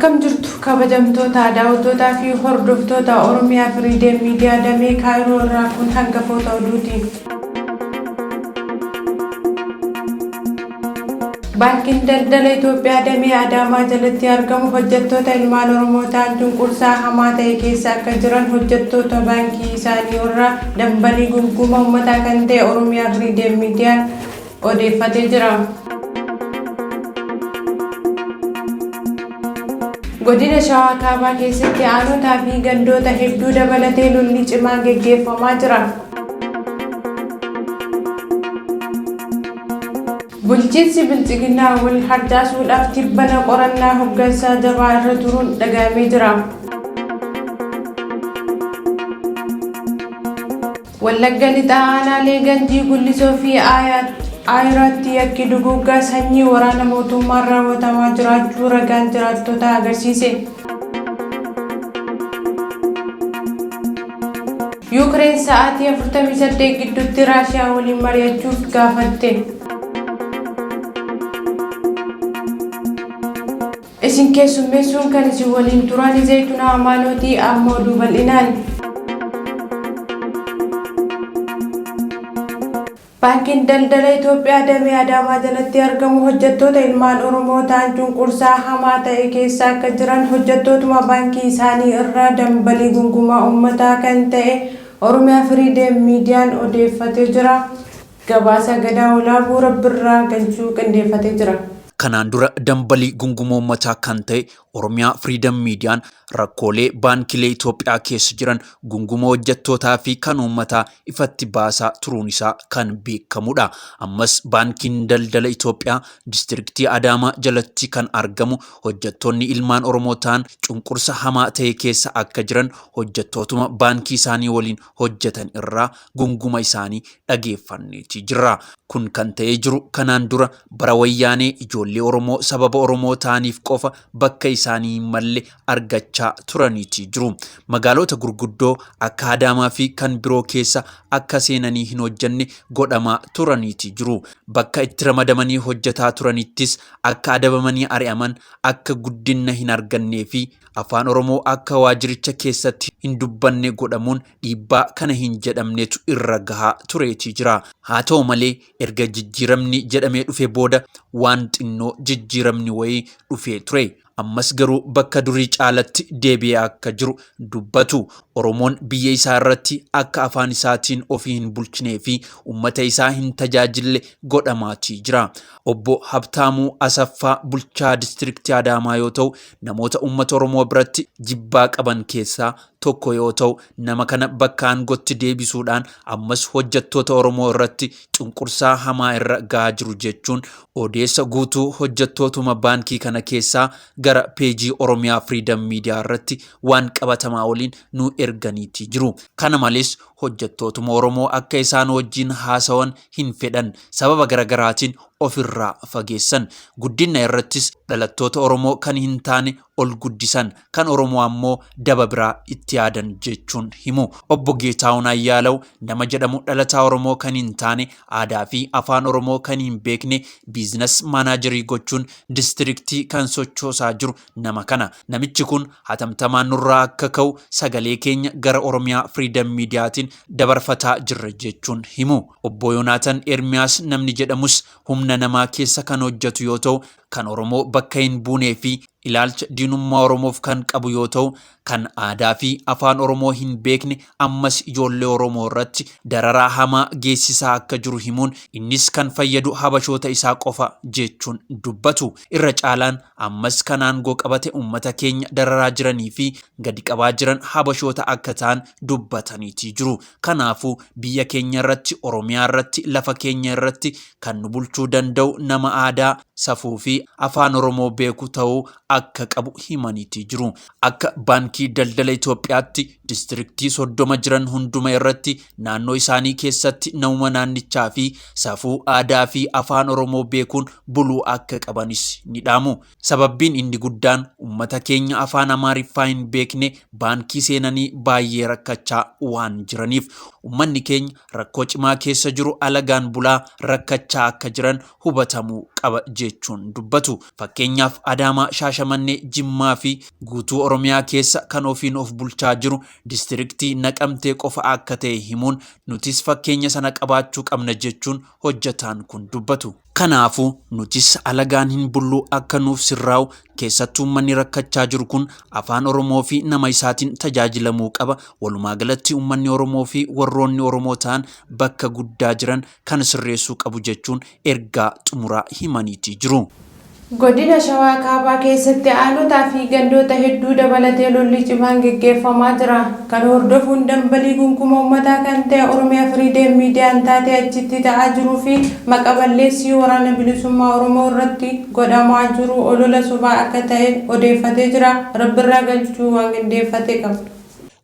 Akkam jirtu kabajamtoota daawwattootaa fi hordoftoota Oromiyaa Firiideem Miidiyaa damee Kaayiroo irraa kun hangafoota oduuti. Baankiin Daldala Itoophiyaa damee Adaamaa jalatti argamu hojjettoota ilmaan Oromoo ta'an cunqursaa hamaa ta'e keessa akka jiran hojjettoota baankii isaanii irraa dambalii gunguma uummataa kan ta'e Oromiyaa Firiideem Miidiyaan odeeffatee jira. Godina Shawaa Kaabaa keessatti aanotaa fi gandoota hedduu dabalatee lolli cimaan geggeeffamaa jira. Bulchiinsi Bilxiginnaa wal harcaasuudhaaf tibbana qorannaa hoggansaa jabaa irra turuun dhaga'amee jira. Wallagga Lixaa aanaalee Ganjii Gullisoo fi Aayiraatti yakki duguuggaa sanyii waraana mootummaan raawwatamaa jiraachuu ragaan jiraattotaa agarsiise. Yuukireen sa'aatii 48 gidduutti Raashiyaa waliin mari'achuuf gaafatte. Isin keessummeessuun kan isin waliin turan Zaytunaa Amaanootii amma oduu bal'inaan. Baankiin Daldala Itoophiyaa damee Adaamaa jalatti argamu hojjettoota ilmaan Oromoo ta'an cunqursaa hamaa ta'e keessa akka jiran hojjettootuma baankii isaanii irraa dambalii gungumaa uummataa kan ta'e Oromiyaa Firiideem Miidiyaan odeeffatee jira. Gabaasa Gadaa Walaabuu Rabbirraa Galchuu qindeeffatee jira. Kanaan dura dambalii gunguma uummataa kan ta'e Oromiyaa Freedom Miidiyaan rakkoolee baankilee Itoophiyaa keessa jiran gunguma hojjettootaa fi kan uummataa ifatti baasaa turuun isaa kan beekamudha. Ammas baankiin daldala Itoophiyaa diistiriktii Adaamaa jalatti kan argamu hojjettoonni ilmaan Oromoo ta'an cunqursa hamaa ta'e keessa akka jiran hojjettootuma baankii isaanii waliin hojjetan irraa gunguma isaanii dhageeffanneeti jirra. Kun kan ta'ee jiru kanaan dura bara wayyaanee ijoollee Oromoo sababa Oromoo ta'aniif qofa bakka isaanii hin malle argachaa turaniiti jiru. Magaalota gurguddoo akka Adaamaa fi kan biroo keessa akka seenanii hin hojjenne godhamaa turaniiti jiru. Bakka itti ramadamanii hojjetaa turanittis akka adabamanii ari'aman, akka guddinna hin argannee fi afaan Oromoo akka waajiricha keessatti hin dubbanne godhamuun dhiibbaa kana hin jedhamnetu irra gahaa tureeti jira. Haa ta'u malee erga jijjiiramni jedhamee dhufe booda waan xinnoo jijjiiramni wayii dhufee ture. Ammas garuu bakka durii caalatti deebi'ee akka jiru dubbatu. Oromoon biyya isaa irratti akka afaan isaatiin ofii hin bulchinee fi uummata isaa hin tajaajille godhamaatii jira. Obbo Habtaamuu Asaffaa bulchaa diistiriktii Adaamaa yoo ta'u, namoota uummata Oromoo biratti jibbaa qaban keessaa tokko yoo ta'u, nama kana bakka aangootti deebisuudhaan ammas hojjettoota Oromoo irratti cunqursaa hamaa irra gahaa jiru jechuun odeessa guutuu hojjettootuma baankii kana keessaa gara peejii Oromiyaa Freedom Media irratti waan qabatamaa waliin nu erganiitii jiru. Kana malees hojjettootuma Oromoo akka isaan wajjin haasawan hin fedhan sababa garagaraatiin ofirraa fageessan. Guddina irrattis dhalattoota Oromoo kan hin taane ol guddisan kan Oromoo ammoo daba biraa itti yaadan jechuun himu. Obbo Geetaahun Ayyaalaw nama jedhamu dhalataa Oromoo kan hin taane aadaa fi afaan Oromoo kan hin beekne biizines maanaajarii gochuun diistiriktii kan sochoosaa jiru nama kana. Namichi kun hatamtamaan nurraa akka ka'u sagalee keenya gara Oromiyaa Freedom Miidiyaatiin dabarfataa jirra jechuun himu. Obbo Yoonaatan Ermiyaas namni jedhamus humna namaa keessa kan hojjetu yoo ta'u kan Oromoo bakka hin buunee fi ilaalcha diinummaa Oromoof kan qabu yoo ta'u kan aadaa fi afaan Oromoo hin beekne ammas ijoollee Oromoo irratti dararaa hamaa geessisaa akka jiru himuun innis kan fayyadu habashoota isaa qofa jechuun dubbatu. Irra caalaan ammas kan aangoo qabate uummata keenya dararaa jiranii fi gadi qabaa jiran habashoota akka ta'an dubbataniitii jiru. Kanaafuu biyya keenya irratti, Oromiyaa irratti, lafa keenya irratti kan nu bulchuu danda'u nama aadaa, safuu fi afaan Oromoo beeku ta'uu akka qabu himaniitii jiru. Akka Baankii Daldala Itoophiyaatti diistiriktii 30 jiran hunduma irratti naannoo isaanii keessatti namuma naannichaa fi safuu, aadaa fi afaan Oromoo beekuun buluu akka qabanis ni dhaamu. Sababbiin inni guddaan uummata keenya afaan Amaariffaa hin beekne baankii seenanii baay'ee rakkachaa waan jiraniif uummanni keenya rakkoo cimaa keessa jiru alagaan bulaa rakkachaa akka jiran hubatamuu qaba jechuun dubbatu. Fakkeenyaaf Adaamaa, Shaashamannee, Jimmaa fi guutuu Oromiyaa keessa kan ofiin of bulchaa jiru diistiriktii Naqamtee qofa akka ta'e himuun nutis fakkeenya sana qabaachuu qabna jechuun hojjetaan kun dubbatu. Kanaafuu nutis alagaan hin bullu akka nuuf sirraa'u keessattuu uummanni rakkachaa jiru kun afaan Oromoo fi nama isaatiin tajaajilamuu qaba. Walumaa galatti uummanni Oromoo fi warroonni Oromoo ta'an bakka guddaa jiran kan sirreessuu qabu jechuun ergaa xumuraa himaniitii jiru. Godina Shawaa Kaabaa keessatti aanotaa fi gandoota hedduu dabalatee lolli cimaan geggeeffamaa jira. Kan hordofuun dambalii gunkuma uummataa kan ta'e Oromiyaa Firiideem Miidiyaan taatee achitti ta'aa jiruu fi maqa balleessii waraana bilisummaa Oromoo irratti godhamaa jiru olola sobaa akka ta'e odeeffatee jira. Rabbirraa galchuu waan qindeeffate qaba.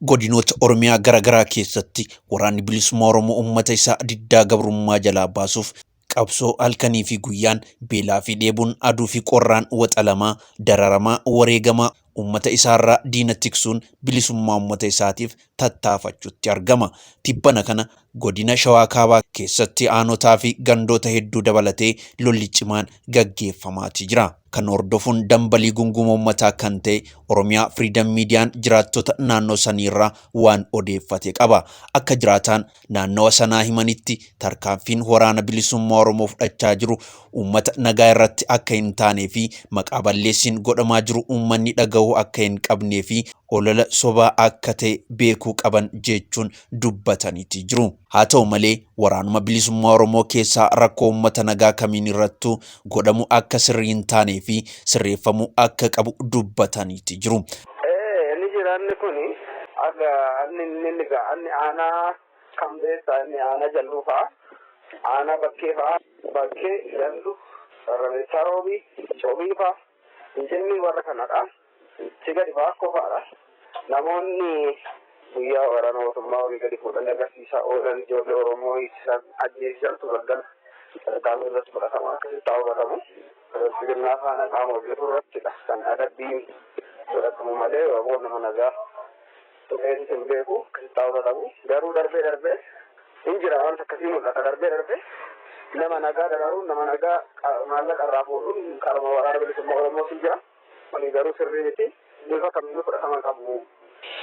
Godinoota Oromiyaa garaagaraa keessatti waraanni bilisummaa Oromoo uummata isaa diddaa gabrummaa jalaa baasuuf qabsoo halkanii fi guyyaan beelaa fi dheebuun aduu fi qorraan waxalamaa dararamaa wareegamaa uummata isaarraa diina tiksuun bilisummaa uummata isaatiif tattaafachuutti argama. Tibbana kana godina Shawaa Kaabaa keessatti aanotaa fi gandoota hedduu dabalatee lolli cimaan gaggeeffamaatii jira. Kan hordofuun dambalii gunguma uummataa kan ta'e Oromiyaa Firiidam Miidiyaan jiraattota naannoo saniirraa waan odeeffate qaba. Akka jiraataan naannawa sanaa himanitti tarkaanfiin waraana bilisummaa Oromoo fudhachaa jiru uummata nagaa irratti akka hin taanee fi maqaa balleessiin godhamaa jiru uummanni dhagahuu akka hin qabnee fi olola sobaa akka ta'e beekuu qaban jechuun dubbataniiti jiru. Haa ta'u malee waraanuma bilisummaa Oromoo keessaa rakkoo uummata nagaa kamiin irrattuu godhamu akka sirrii hin taanee fi sirreeffamuu akka qabu dubbataniiti jiru. Inni jiraanni kuni aga inni inni aanaa kam beektaa inni aanaa jalluu fa'a, aanaa bakkee fa'a, bakkee jallu, warra roobii, coobii fa'a, injilni warra kanadha. Si gadi baakkoo fa'aadha. Namoonni guyyaa waraana mootummaa olii gadi fuudhanii agarsiisaa oolan ijoollee Oromoo hiiksisan ajjeesisantu galgala tarkaanfii irratti fudhatama akkasitti hawwatamu. Bilxiginnaa faana qaama hojjetu irrattidha kan adabbiin fudhatamu malee waboon nama nagaa tuqeetis hin beeku akkasitti hawwatamu. Garuu darbee darbee hin jira wanta akkasii mul'ata darbee darbee nama nagaa dararuun nama nagaa maallaqa irraa fuudhuun karuma waraana bilisummaa Oromoos hin jira. Kuni garuu sirrii miti bifa kamiyyuu fudhatama qabu.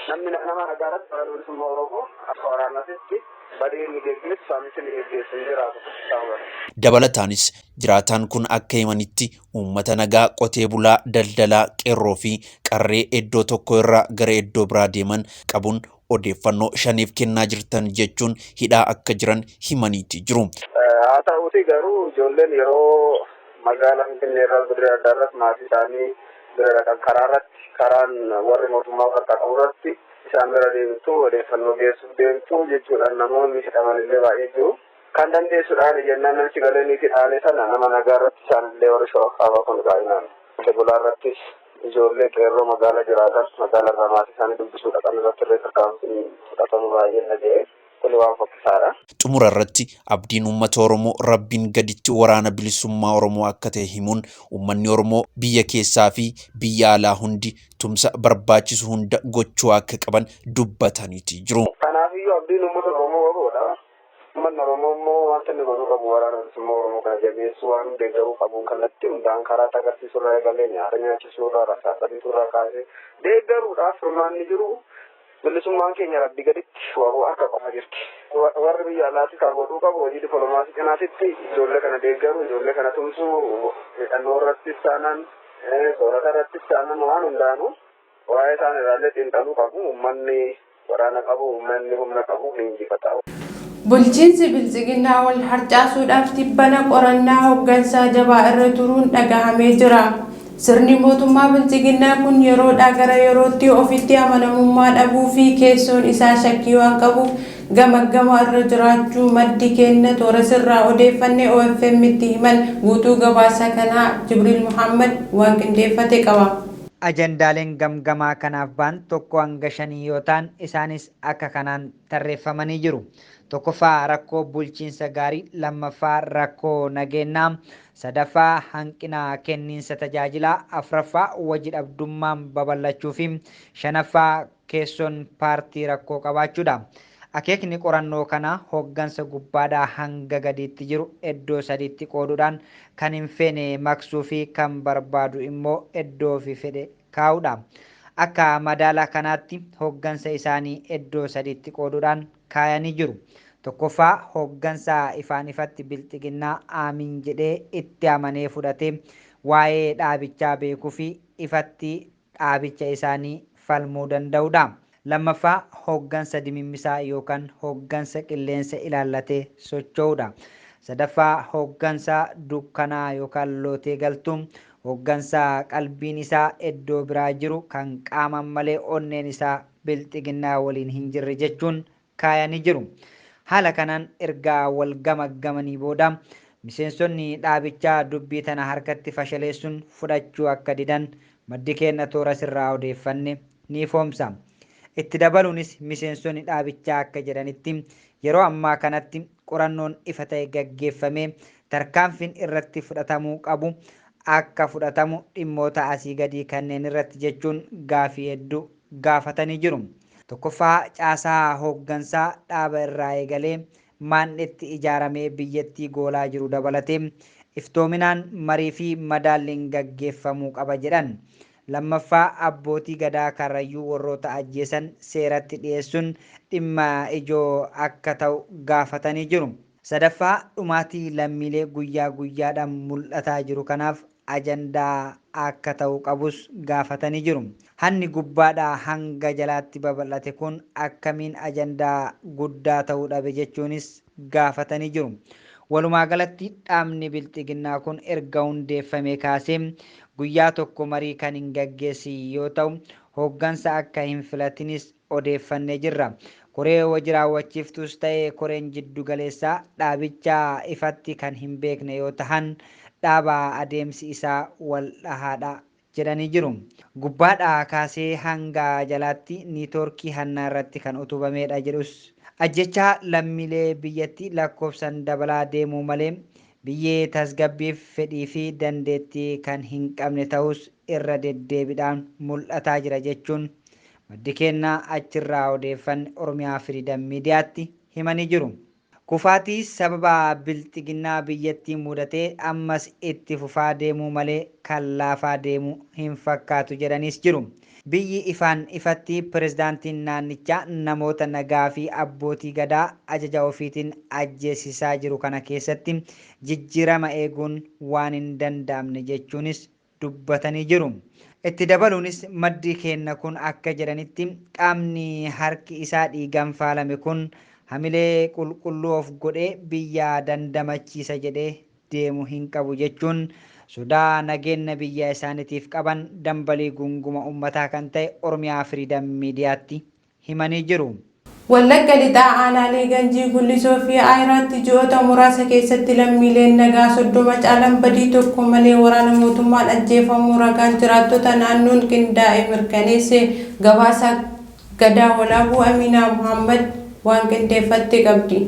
Namni nama nagaa irratti waraana bilisummaa Oromoo akka waraanaatitti badii inni geggeessu saamichi inni geggeessu hin jiraatu. Dabalataanis jiraataan kun akka himanitti uummata nagaa qotee bulaa daldalaa qeerroo fi qarree iddoo tokko irraa gara iddoo biraa deeman qabuun odeeffannoo shaniif kennaa jirtan jechuun hidhaa akka jiran himaniiti jiru. Haa ta'uuti garuu ijoolleen yeroo magaalaa Finfinnee irraa godina adda irratti maatii isaanii bira dhaqan karaa irratti karaan warri mootummaa harkaa qabu irratti isaan bira deemtu odeeffannoo geessuuf deemtu jechuudhaan namoonni hidhaman illee baay'ee jiru. Kan dandeessuudhaan jennaan namichi galee niitii dhaale sana nama nagaa irratti isaan illee warri shawaa kaabaa kun baay'inaan qotee bulaa irrattis ijoollee qeerroo magaalaa jiraatan magaalaa irraa maatii isaanii dubbisuu dhaqan irratti illee tarkaanfiin fudhatamu baay'ee dhaga'e. Kun waan fokkisaadha. Xumura irratti abdiin uummata Oromoo rabbiin gaditti waraana bilisummaa Oromoo akka ta'e himuun uummanni Oromoo biyya keessaa fi biyya alaa hundi tumsa barbaachisu hunda gochuu akka qaban dubbataniiti jiru. Kanaafiyyuu abdiin uummata Oromoo waboodha. Uummanni Oromoo immoo wanta inni godhuu qabu waraana bilisummaa Oromoo kana jabeessuu waan deeggaruu qabuun kallattii hundaan karaa agarsiisuu irraa eegalee nyaata nyaachisuu irraa rasaasa bituu irraa kaasee deeggaruudhaaf furmaanni jiru bilisummaan keenya rabbi gaditti waboo harka qofa jirti. Warri biyya alaatti kan godhuu qabu hojii diplomaasii cinaatitti ijoollee kana deeggaru, ijoollee kana tumsuu, hidhannoo irrattis taanaan, soorata irrattis taanaan waan hundaanuu waa'ee isaan irraallee xiinxaluu qabu. Uummanni waraana qabu, uummanni humna qabu ni injifata. Bulchiinsi Bilxiginnaa wal harcaasuudhaaf tibbana qorannaa hooggansaa jabaa irra turuun dhagahamee jira. Sirni mootummaa Bilxiginnaa kun yeroodhaa gara yerootti ofitti amanamummaa dhabuu fi keessoon isaa shakkii waan qabuuf gama irra jiraachuu maddi kenna toora sirraa odeeffannee OFM itti himan guutuu gabaasa kanaa Jibriil Muhammad waan qindeeffate qaba. Ajandaaleen gamgamaa kanaaf ba'an 1 hanga 5 yoo ta'an isaanis akka kanaan tarreeffamanii jiru. Tokkoffaa rakkoo bulchiinsa gaarii, lammaffaa rakkoo nageenyaa, sadaffaa hanqina kenniinsa tajaajilaa, afuraffaa hojii dhabdummaan babal'achuu fi shanaffaa keessoon paartii rakkoo qabaachuudha. Akeekni qorannoo kanaa hooggansa gubbaadhaa hanga gadiitti jiru iddoo sadiitti qooduudhaan kan hin feene maqsuu fi kan barbaadu immoo iddoo ofii fedhe kaa'uudha. Akka madaala kanaatti hooggansa isaanii iddoo sadiitti qooduudhaan kaayanii jiru. Tokkoffaa, hooggansa ifaan ifatti bilxiginnaa aamiin jedhee itti amanee fudhatee waa'ee dhaabichaa beekuu fi ifatti dhaabicha isaanii falmuu danda'udha. Lammaffaa, hooggansa dimimmisaa yookaan hooggansa qilleensa ilaallatee socho'udha. Sadaffaa, hooggansa dukkanaa yookaan lootee galtuu, hooggansa qalbiin isaa iddoo biraa jiru kan qaamaan malee onneen isaa bilxiginnaa waliin hin jirre jechuun kaayanii jiru. Haala kanaan ergaa wal gamaggamanii booda miseensonni dhaabichaa dubbii tana harkatti fashaleessuun fudhachuu akka didan maddi keenya toora sirraa odeeffanne ni foomsa. Itti dabaluunis miseensonni dhaabichaa akka jedhanitti yeroo ammaa kanatti qorannoon ifa ta'e gaggeeffamee tarkaanfiin irratti fudhatamuu qabu akka fudhatamu dhimmoota asii gadii kanneen irratti jechuun gaafii hedduu gaafatanii jiru. Tokkoffaa, caasaa hooggansaa dhaaba irraa eegalee maandhetti ijaaramee biyyattii goolaa jiru dabalatee iftoominaan marii fi madaalliin gaggeeffamuu qaba jedhan. Lammaffaa, abbootii gadaa Karrayyuu warroota ajjeesan seeratti dhiyeessuun dhimma ijoo akka ta'u gaafatanii jiru. Sadaffaa, dhumaatii lammiilee guyyaa guyyaadhaan mul'ataa jiru kanaaf ajandaa akka ta'u qabus gaafatanii jiru. Hanni gubbaadhaa hanga jalaatti babal'ate kun akkamiin ajandaa guddaa ta'uu dhabe jechuunis gaafatanii jiru. Walumaa galatti dhaabni bilxiginnaa kun erga hundeeffamee kaasee guyyaa tokko marii kan hin gaggeessin yoo ta'u, hooggansa akka hin filatinis odeeffannee jirra. Koree hojii raawwachiiftus ta'e koreen jiddu galeessaa dhaabicha ifatti kan hin beekne yoo tahan dhaaba adeemsi isaa wal dhahaadha jedhanii jiru. Gubbaadhaa kaasee hanga jalaatti niitoorkii hannaa irratti kan utubamedha jedhus. Ajjechaa lammiilee biyyattii lakkoofsan dabalaa deemuu malee biyyee tasgabbiif fedhii fi dandeettii kan hin qabne ta'us irra deddeebiidhaan mul'ataa jira jechuun maddi keenna achirraa odeeffanne Oromiyaa Firiidam Miidiyaatti himanii jiru. Kufaatii sababa bilxiginnaa biyyattii mudatee ammas itti fufaa deemuu malee kan laafaa deemuu hin fakkaatu jedhaniis jiru. Biyyi ifaan ifatti pirezidaantiin naannichaa namoota nagaa fi abbootii gadaa ajaja ofiitiin ajjeesisaa jiru kana keessatti jijjiirama eeguun waan hin danda'amne jechuunis dubbatanii jiru. Itti dabaluunis maddi keenya kun akka jedhanitti qaamni harki isaa dhiigaan faalame kun hamilee qulqulluu of godhee biyya dandamachiisa jedhee deemu hin qabu jechuun sodaa nageenya biyya isaaniitiif qaban dambalii gunguma uummataa kan ta'e Oromiyaa Firiidam Miidiyaatti himanii jiru. Wallagga Lixaa aanaalee Ganjii, Gullisoo fi Ayiraatti ji'oota muraasa keessatti lammiileen nagaa 30 caalan badii tokko malee waraana mootummaan ajjeefamuu ragaan jiraattota naannoon qindaa'e mirkaneesse. Gabaasa Gadaa Walaabuu Aminaa Muhammad waan qindeeffatte qabdi.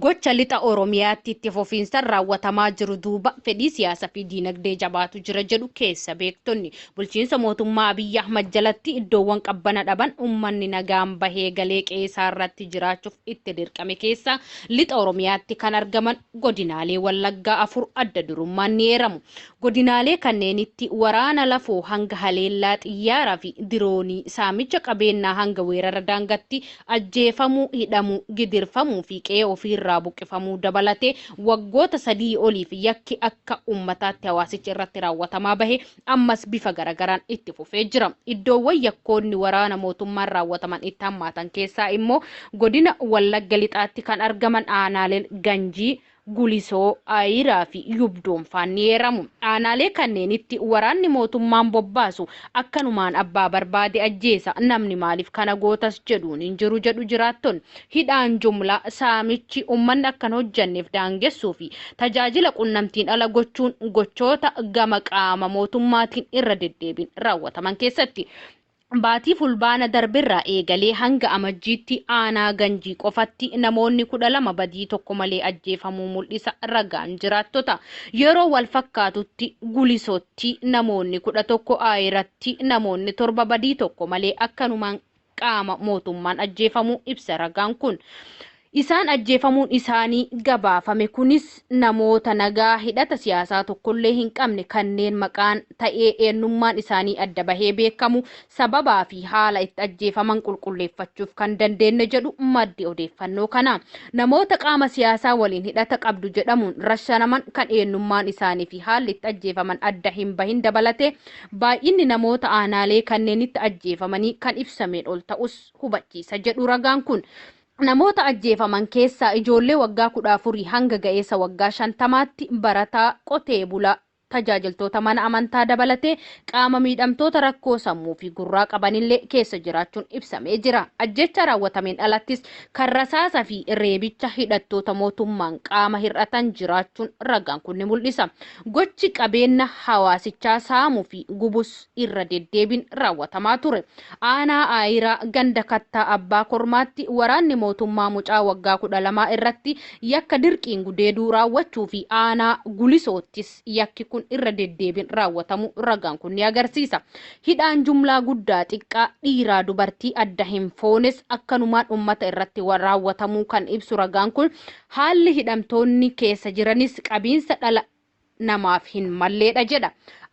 Gocha lixa Oromiyaatti itti fufiinsaan raawwatamaa jiru duuba fedhii siyaasaa fi diinagdee jabaatu jira jedhu keessa beektonni. Bulchiinsa mootummaa Abiyyi Ahmad jalatti iddoowwan qabbana dhaban uummanni nagaan bahee galee qe'eesaa irratti jiraachuuf itti dirqame keessaa lixa Oromiyaatti kan argaman godinaalee Wallaggaa afur adda durummaan ni eeramu. Godinaalee kanneenitti waraana lafoo hanga haleellaa xiyyaaraa fi diroonii, saamicha qabeenyaa hanga weerara daangatti ajjeefamuu, hidhamuu, gidirfamuu fi qe'ee ofiirraa buqqifamuu dabalatee waggoota 3 oliif yakki akka uummataatti hawaasicha irratti raawwatamaa bahe ammas bifa garagaraan itti fufee jira. Iddoowwan yakkoonni waraana mootummaan raawwataman itti hammaatan keessaa immoo godina Wallagga Lixaatti kan argaman aanaaleen Ganjii, Gulisoo, Ayiraa fi Yubdoonfaan ni eeramu. Aanaalee kanneenitti waraanni mootummaan bobbaasu akkanumaan abbaa barbaade ajjeesa. Namni maaliif kana gootas jedhuun hin jiru jedhu jiraattonni. Hidhaan jumlaa, saamichi, uummanni akka hin hojjanneef daangessuu fi tajaajila qunnamtiin ala gochuun gochoota gama qaama mootummaatiin irra deddeebiin raawwataman keessatti. Baatii Fulbaana darberraa eegalee hanga Amajjiitti aanaa Ganjii qofatti namoonni 12 badii tokko malee ajjeefamuu mul'isa ragaan jiraattota. Yeroo wal fakkaatutti Gulisootti namoonni 11, Ayiratti namoonni 7 badii tokko malee akkanumaan qaama mootummaan ajjeefamuu ibsa ragaan kun. Isaan ajjeefamuun isaanii gabaafame kunis namoota nagaa hidhata siyaasaa tokkollee hin qabne kanneen maqaan ta'ee eenyummaan isaanii adda bahee beekamu sababaa fi haala itti ajjeefaman qulqulleeffachuuf kan dandeenye jedhu maddi odeeffannoo kana. Namoota qaama siyaasaa waliin hidhata qabdu jedhamuun rashanaman kan eenyummaan isaanii fi haalli itti ajjeefaman adda hin bahin dabalatee baay'inni namoota aanaalee kanneenitti ajjeefamanii kan ibsameen ol ta'us hubachiisa jedhu ragaan kun. Namoota ajjeefaman keessaa ijoollee waggaa 14 hanga ga'eessa waggaa 50tti barataa, qotee bulaa, tajaajiltoota mana amantaa dabalatee qaama miidhamtoota rakkoo sammuu fi gurraa qabanillee keessa jiraachuun ibsamee jira. Ajjecha raawwatameen alattis kan rasaasa fi reebicha hidhattoota mootummaan qaama hir'atan jiraachuun ragaan kun ni mul'isa. Gochi qabeenya hawaasichaa saamuu fi gubus irra deddeebiin raawwatamaa ture. Aanaa Aayiraa ganda Kattaa Abbaa Kormaatti waraanni mootummaa mucaa waggaa 12 irratti yakka dirqiin gudeeduu raawwachuu fi aanaa Gulisoottis yakki kun irra deddeebiin raawwatamu ragaan kun ni agarsiisa. Hidhaan jumlaa guddaa xiqqaa dhiiraa dubartii adda hin foones akkanumaan uummata irratti raawwatamuu kan ibsu ragaan kun haalli hidhamtoonni keessa jiranis qabiinsa dhala namaaf hin malleedha jedha.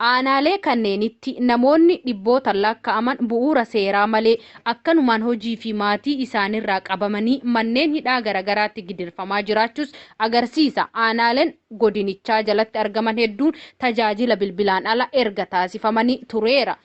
Aanaalee kanneenitti namoonni dhibboota lakkaa'aman bu'uura seeraa malee akkanumaan hojii fi maatii isaanirraa qabamanii manneen hidhaa garaagaraatti gidirfamaa jiraachuus agarsiisa. Aanaaleen godinichaa jalatti argaman hedduun tajaajila bilbilaan ala erga taasifamanii tureera.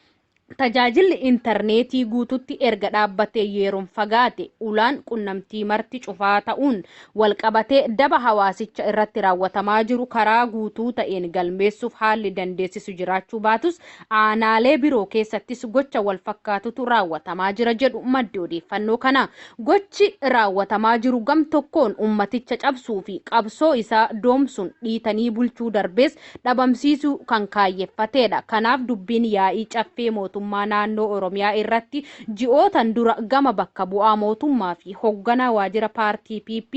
Tajaajilli intarneetii guututti erga dhaabbatee yeroon fagaate ulaan qunnamtii marti cufaa ta'uun walqabatee daba hawaasicha irratti raawwatamaa jiru karaa guutuu ta'een galmeessuuf haalli dandeessisu jiraachuu baatus aanaalee biroo keessattis gocha wal fakkaatutu raawwatamaa jira jedhu maddi odeeffannoo kana. Gochi raawwatamaa jiru gam tokkoon ummaticha cabsuu fi qabsoo isaa doomsuun dhiitanii bulchuu darbees dhabamsiisuu kan kaayyeffatedha. Kanaaf dubbiin yaa'ii caffee mootummaa naannoo Oromiyaa irratti ji'ootan dura gama bakka bu'aa mootummaa fi hoogganaa waajjira paartii PP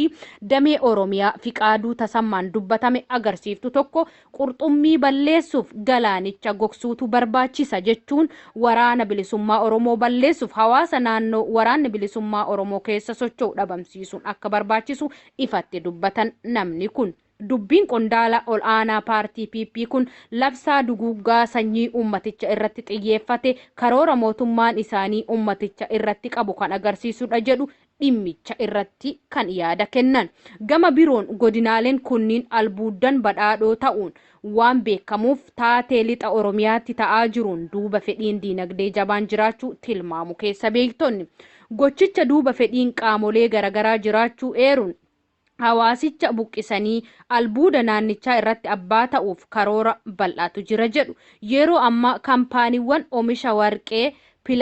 damee Oromiyaa Fiqaaduu Tasammaan dubbatame agarsiiftu tokko qurxummii balleessuuf galaanicha gogsuutu barbaachisa jechuun waraana bilisummaa Oromoo balleessuuf hawaasa naannoo waraanni bilisummaa Oromoo keessa socho'u dhabamsiisuun akka barbaachisu ifatti dubbatan namni kun. Dubbiin qondaala ol aanaa paartii PP kun labsaa duguuggaa sanyii ummaticha irratti xiyyeeffate karoora mootummaan isaanii ummaticha irratti qabu kan agarsiisudha jedhu dhimmicha irratti kan yaada kennan. Gama biroon godinaaleen kunniin albuuddan badhaadhoo ta'uun waan beekamuuf taatee lixa Oromiyaatti ta'aa jiruun duuba fedhiin diinagdee jabaan jiraachuu tilmaamu keessa beektonni. Gochicha duuba fedhiin qaamolee garaagaraa jiraachuu eeruun hawaasicha buqqisanii albuuda naannichaa irratti abbaa ta'uuf karoora bal'aatu jira jedhu. Yeroo ammaa kaampaaniiwwan oomisha warqee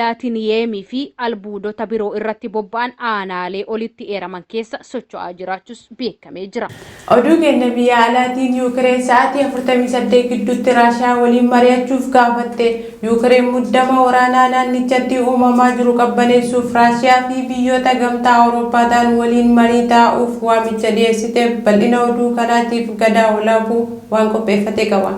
pilaatiniyeemii fi albuudota biroo irratti bobba'an aanaalee olitti eeraman keessa socho'aa jiraachuus beekamee jira. Oduu keenya biyya alaatiin Yuukireen sa'aatii 48 gidduutti Raashiyaa waliin mari'achuuf gaafatte. Yuukireen muddama waraanaa naannichatti uumamaa jiru qabbaneessuuf Raashiyaa fi biyyoota gamtaa Awurooppaa ta'an waliin marii taa'uuf waamicha dhiyeessite. Bal'ina oduu kanaatiif Gadaa Olaabuu waan qopheeffate qaba.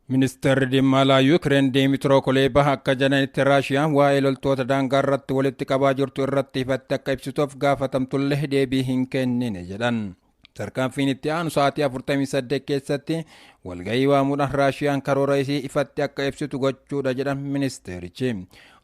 Ministeerri dhimma alaa Yuukireen Diimitiroo Kuleebaa akka jedhanitti Raashiyaan waa'ee loltoota daangaa irratti walitti qabaa jirtu irratti ifatti akka ibsituuf gaafatamtullee deebii hin kennine jedhan. Tarkaanfiin itti aanu sa'aatii 48 keessatti walgahii waamuudhaan Raashiyaan karoora isii ifatti akka ibsitu gochuudha jedhan ministeerichi.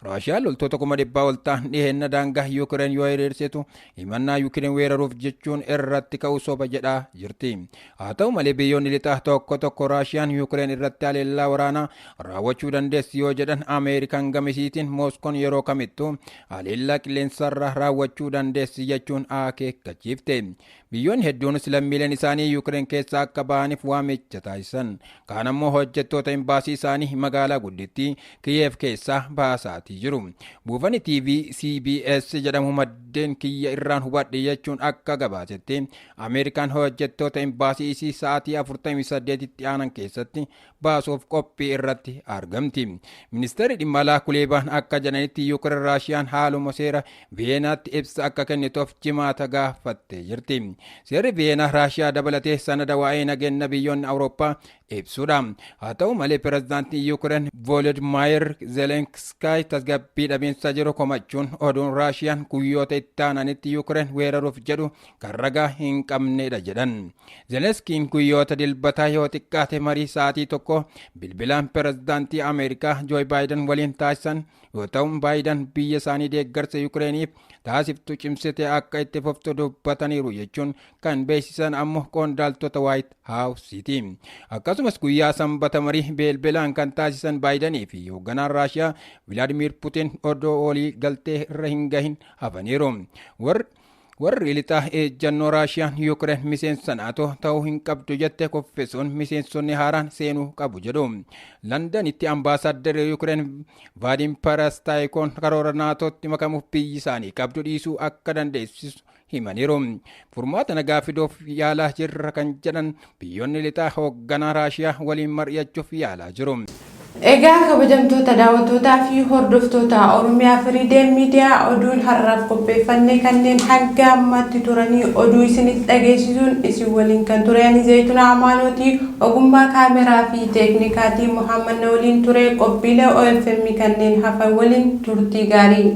Raashiyaan loltoota 100,000 ol ta'an dhiheenna daangaa Yuukireen yoo hiriirsitu himannaa Yuukireen weeraruuf jechuun irratti ka'u soba jedhaa jirti. Haa ta'u malee biyyoonni lixaa tokko tokko Raashiyaan Yuukireen irratti haleellaa waraanaa raawwachuu dandeessi yoo jedhan Ameerikaan gamisiitiin Mooskoon yeroo kamittuu haleellaa qilleensarraa raawwachuu dandeessi jechuun akeekkachiifte. Biyyoonni hedduunis lammiileen isaanii Yuukireen keessaa akka ba'aniif waamicha taasisan. Kaan ammoo hojjettoota imbaasii isaanii magaalaa guddittii Kiyeef keessaa baasaatii jiru. Buufanni TV CBS jedhamu maddeen kiyya irraan hubadhe jechuun akka gabaasetti Ameerikaan hojjettoota imbaasii isii sa'aatii 48tti aanan keessatti baasuuf qophii irratti argamti. Ministeerri dhimma alaa Kuleebaan akka jedhanitti Yuukireen Raashiyaan haaluma seera Viyeenaatti ibsa akka kennituuf jimaata gaafattee jirti. Seerri Viyeenaa Raashiyaa dabalatee sanada waa'ee nageenya biyyoonni Awurooppaa ibsuudha. Haa ta'u malee pirezidaantiin Yuukireen Voolodimaayer Zelenskaay tasgabbii dhabiinsa jiru komachuun oduun Raashiyaan guyyoota itti aananitti Yuukireen weeraruuf jedhu kan ragaa hin qabnedha jedhan. Zelenskiin guyyoota dilbataa yoo xiqqaate marii sa'aatii tokko bilbilaan pirezidaantii Ameerikaa Jooy Baayiden waliin taasisan yoo ta'u, Baayiden biyya isaanii deeggarsa Yuukireeniif taasiftu cimsite akka itti fuftu dubbataniiru jechuun kan beeksisan ammoo qondaaltota Waayit Haawusiiti. Akkasumas guyyaa sanbata marii bilbilaan kan taasisan Baayidanii fi hoogganaan Raashiyaa Vilaadimiir Putin odoo walii galtee irra hin gahin hafaniiru. Warri lixaa ejjannoo Raashiyaan Yuukireen miseensa naatoo ta'uu hin qabdu jette kuffisuun miseensonni haaraan seenuu qabu jedhu. Londanitti ambaasaadarri Yuukireen Vaadim Parastaayikoon karoora naatootti makamuuf biyyi isaanii qabdu dhiisuu akka dandeessisu himaniiru. Furmaata nagaa fiduuf yaalaa jirra kan jedhan biyyoonni lixaa hoogganaa Raashiyaa waliin mari'achuuf yaalaa jiru. Egaa kabajamtoota daawwattootaa fi hordoftoota Oromiyaa Firiideem Miidiyaa, oduun har'aaf qopheeffanne kanneen hanga ammaatti turanii, oduu isinitti dhageessisuun isin waliin kan ture ani Zayituna Amaanooti, ogummaa kaameraa fi teeknikaatii Muhammad na waliin ture. Qophiilee OFM kanneen hafan waliin turtii gaarii.